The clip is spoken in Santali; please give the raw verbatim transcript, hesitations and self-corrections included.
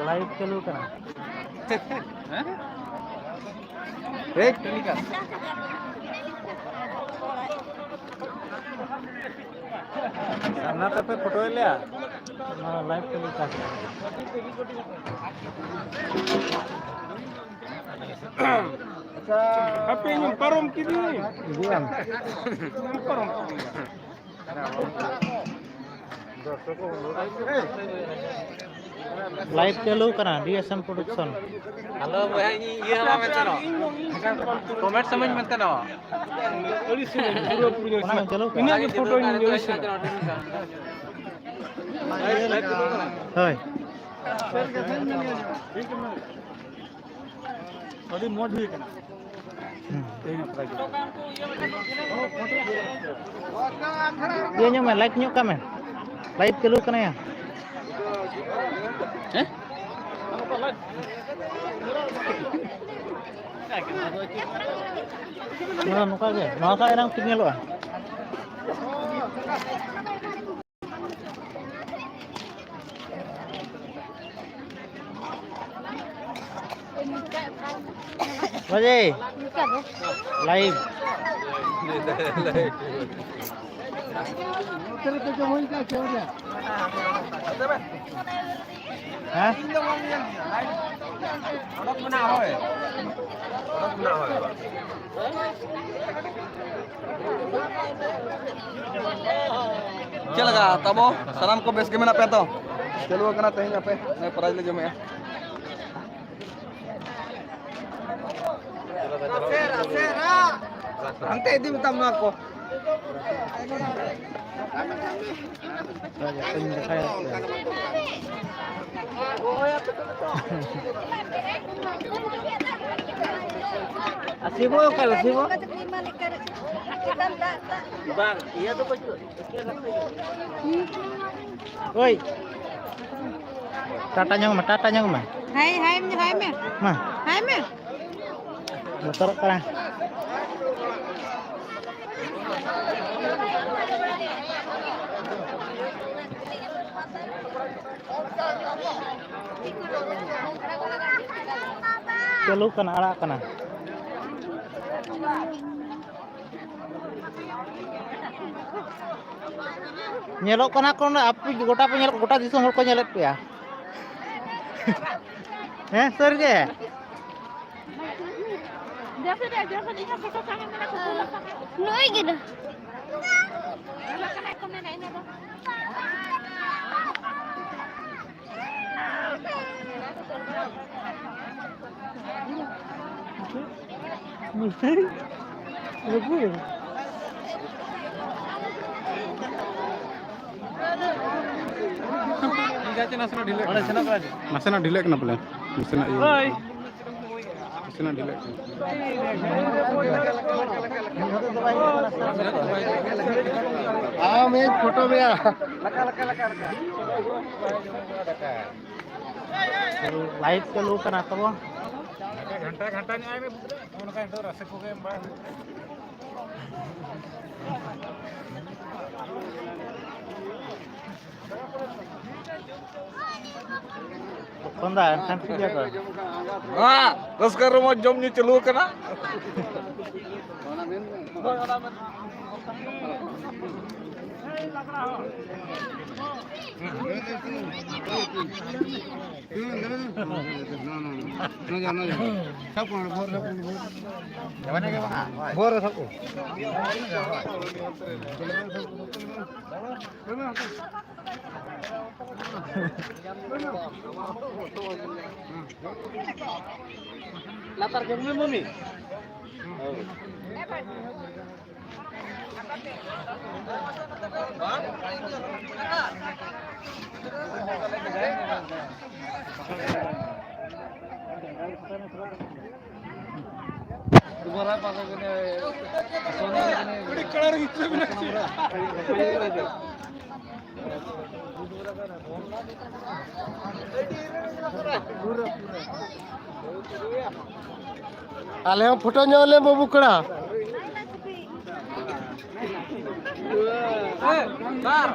ᱞᱟᱭᱤᱵᱷ ᱪᱟᱹᱞᱩ ᱠᱟᱱᱟ᱾ ᱦᱮᱸ? ᱦᱮᱡ ᱴᱮᱞᱤᱠᱟᱥᱴ᱾ ᱥᱟᱨᱱᱟ ᱛᱮᱯᱮ ᱯᱷᱳᱴᱳᱭᱮᱫ ᱞᱮᱭᱟ? ᱱᱚᱣᱟ ᱞᱟᱭᱤᱵᱷ ᱴᱮᱞᱤᱠᱟᱥᱴ᱾ ᱦᱟᱯᱮ, ᱤᱧ ᱯᱟᱨᱚᱢ ᱠᱤᱫᱤᱧ᱾ ᱦᱤᱡᱩᱜ ᱟᱢ᱾ ᱯᱟᱨᱚᱢ ᱠᱤᱫᱤᱧ᱾ ᱞᱟᱭᱤᱵᱷ ᱪᱟᱹᱞᱩ ᱠᱟᱱᱟ, D S M production. Hello ᱵᱚᱭᱦᱟ, ᱤᱧ ᱤᱭᱟᱹ ᱦᱚᱸ ᱢᱮᱱᱛᱮ ᱱᱚ᱾ ᱠᱚᱢᱮᱱᱴ ᱥᱚᱢᱚᱭ ᱢᱮᱱᱛᱮ ᱱᱚ᱾ ᱚᱱᱟ ᱦᱚᱸ ᱪᱟᱹᱞᱩ ᱠᱟᱱᱟ᱾ ᱤᱱᱟᱹᱜ ᱜᱮ ᱯᱷᱳᱴᱳ ᱤᱧ ᱟᱹᱲᱤᱥ ᱮᱱᱟ᱾ ᱦᱳᱭ᱾ ᱟᱹᱰᱤ ᱢᱚᱡᱽ ᱦᱩᱭ ᱠᱟᱱᱟ᱾ ᱦᱩᱸ᱾ ᱛᱮᱦᱮᱧᱟᱜ ᱯᱨᱟᱭᱤᱡᱽ᱾ ᱤᱭᱟᱹ ᱧᱚᱜ ᱢᱮ, ᱞᱟᱭᱤᱠ ᱧᱚᱜ ᱠᱟᱜ ᱢᱮ᱾ ᱞᱟᱭᱤᱵᱷ ᱪᱟᱹᱞᱩ ᱠᱟᱱᱟ ᱭᱟ᱾ ᱦᱮᱸ? ᱱᱚᱣᱟ ᱱᱚᱝᱠᱟ ᱜᱮ, ᱱᱚᱣᱟ ᱠᱷᱟᱱ ᱮᱱᱟᱝ ᱴᱷᱤᱠ ᱧᱮᱞᱚᱜᱼᱟ᱾ ᱵᱟᱡᱮ᱾ ᱞᱟᱭᱤᱵᱷ᱾ ᱦᱮᱸ? ᱪᱮᱫ ᱞᱮᱠᱟ ᱛᱟᱵᱚ? ᱥᱟᱱᱟᱢ ᱠᱚ ᱵᱮᱥ ᱜᱮ ᱢᱮᱱᱟᱜ ᱯᱮᱭᱟ ᱛᱚ? ᱪᱟᱹᱞᱩ ᱟᱠᱟᱱᱟ ᱛᱮᱦᱮᱧ ᱟᱯᱮ ᱱᱚᱜᱼᱚᱭ ᱯᱨᱟᱭᱤᱡᱽ ᱞᱮ ᱡᱚᱢᱮᱜᱼᱟ᱾ ᱦᱟᱱᱛᱮ ᱤᱫᱤ ᱢᱮᱛᱟᱢ ᱱᱚᱣᱟ ᱠᱚ᱾ ᱟᱨ ᱥᱤᱵᱩ ᱚᱠᱟᱨᱮ ᱥᱤᱵᱩ? ᱵᱟᱝ, ᱤᱭᱟᱹ ᱫᱚ ᱵᱟᱹᱪᱩᱜ᱾ ᱳᱭ, ᱴᱟᱴᱟ ᱧᱚᱜ ᱢᱮ, ᱴᱟᱴᱟ ᱧᱚᱜ ᱢᱮ᱾ ᱦᱟᱭ, ᱦᱟᱭ ᱢᱮ, ᱦᱟᱭ ᱢᱮ᱾ ᱢᱟ᱾ ᱦᱟᱭ ᱢᱮ᱾ ᱵᱚᱛᱚᱨᱚᱜ ᱠᱟᱱᱟ᱾ ᱪᱟᱹᱞᱩ ᱠᱟᱱᱟ, ᱟᱲᱟᱜ ᱠᱟᱱᱟ᱾ ᱧᱮᱞᱚᱜ ᱠᱟᱱᱟ ᱠᱚ ᱱᱚᱰᱮ, ᱟᱯᱮ ᱜᱚᱴᱟ ᱯᱮ ᱧᱮᱞ, ᱜᱚᱴᱟ ᱫᱤᱥᱚᱢ ᱦᱚᱲ ᱠᱚ ᱧᱮᱞᱮᱫ ᱯᱮᱭᱟ᱾ ᱦᱮᱸ, ᱥᱟᱹᱨᱤ ᱜᱮ᱾ ᱱᱩᱭ ᱜᱤᱫᱽᱨᱟᱹ᱾ ᱱᱟᱥᱮᱱᱟᱜ ᱰᱷᱤᱞᱟᱹᱜ ᱠᱟᱱᱟ ᱯᱟᱞᱮ, ᱱᱟᱥᱮᱱᱟᱜ ᱤᱭᱟᱹ᱾ ᱱᱟᱥᱮᱱᱟᱜ ᱰᱷᱤᱞᱟᱹᱜ ᱠᱟᱱᱟ᱾ ᱟᱢ ᱤᱧ ᱯᱷᱳᱴᱳ ᱢᱮᱭᱟ᱾ ᱞᱟᱭᱤᱴ ᱪᱟᱹᱞᱩ ᱠᱟᱱᱟ ᱛᱚ᱾ ᱜᱷᱟᱱᱴᱟ ᱜᱷᱟᱱᱴᱟ ᱧᱚᱜ ᱟᱭ ᱢᱮ᱾ ᱚᱱᱠᱟ ᱱᱤᱛᱚᱜ ᱨᱟᱥᱮ ᱠᱚᱜᱮ ᱮᱢ ᱵᱟᱲᱟ ᱦᱩᱭᱩᱜ ᱠᱟᱱᱟ᱾ ᱛᱚᱠᱷᱚᱱ ᱫᱚ ᱮᱱᱠᱷᱟᱱ ᱴᱷᱤᱠ ᱜᱮᱭᱟ ᱛᱚ᱾ ᱦᱮᱸ, ᱨᱟᱹᱥᱠᱟᱹ ᱨᱚᱢᱚᱡᱽ ᱡᱚᱢ ᱧᱩ ᱪᱟᱹᱞᱩ ᱟᱠᱟᱱᱟ᱾ ᱵᱚᱦᱚᱜ ᱨᱮ ᱥᱟᱵ ᱠᱚ᱾ ᱞᱟᱛᱟᱨ ᱡᱚᱢ ᱢᱮ ᱢᱟᱹᱢᱤ᱾ ᱟᱹᱰᱤ ᱠᱟᱲᱟ ᱨᱮ ᱜᱤᱫᱽᱨᱟᱹ ᱢᱮᱱᱟᱜ ᱠᱚᱣᱟ᱾ ᱟᱞᱮ ᱦᱚᱸ ᱯᱷᱳᱴᱳ ᱧᱚᱜ ᱞᱮ ᱵᱟᱹᱵᱩ ᱠᱚᱲᱟ᱾ ᱵᱟᱨ᱾